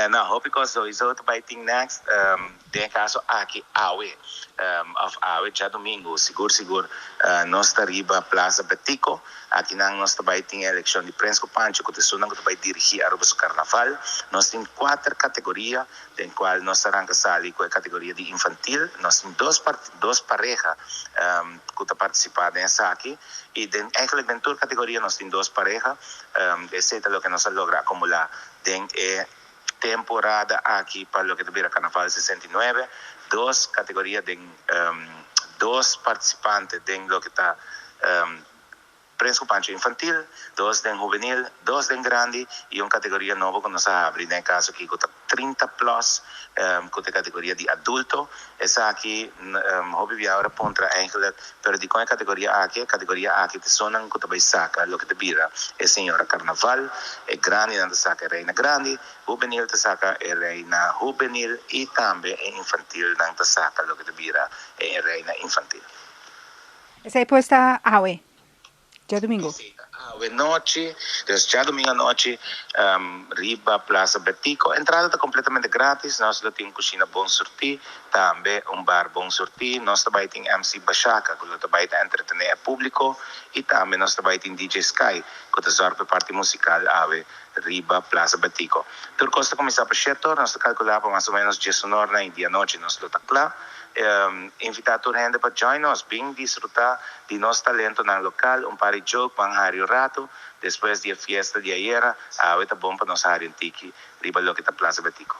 No, hopi cos sowieso ta bay tin next. Den e caso aki awe, of awe djadomingo, sigur sigur nos ta riba Plaza Betico. Akinan nos ta bay tin e eleccion di Prins cu Pancho cu ta esunnan cu ta bay dirigi Aruba su carnaval. Nos tin cuater categoria den cual nos ta ranca sali cu e categoria di infantil. Nos tin dos dos pareha cu ta participa den esaki y den eigenlijk den tur categoria nos tin dos pareha. Esey ta loke nos a logra acumula den e temporada aki pa loke ta bira Carnaval 69. Dos categoria den dos participante den loke ta Prins cu Pancho infantil, dos den hubenil, dos den grandi y un categoria nobo cu nos a habri den e caso aki cu ta 30 plus, cu ta e categoria di adulto. Esaki hopi bia ora puntra eigenlijk, pero dicon e categoria aki? E categoria aki ta esunnan cu ta bay saca loke ta bira e señora carnaval. E grandinan ta saca e reina grandi, hubenil ta saca e reina hubenil y tambe e infantilnan ta saca loke ta bira e reina infantil. Esey pues ta awe, djadomingo. Esey ta awe nochi, dus djadomingo anochi riba Plaza Betico. Entrada ta completamente gratis, nos lo tin cushina bon surti, tambe un bar bon surti. Nos ta bay tin MC Bashaka cu lo ta bay ta entretene e publico y tambe nos ta bay tin DJ Sky cu ta zorg pa e parti musical awe riba Plaza Betico. Tur cos ta cuminsa pa 7 or, nos ta calcula pa mas o menos 11 or na y di anochi nos lo ta cla. Invita tur hende pa join nos, bin disfruta di nos talentonan local, un par di joke, ban hari un rato. Despues di e fiesta di ayera, awe ta bon pa nos hari un tiki riba loke ta Plaza Betico.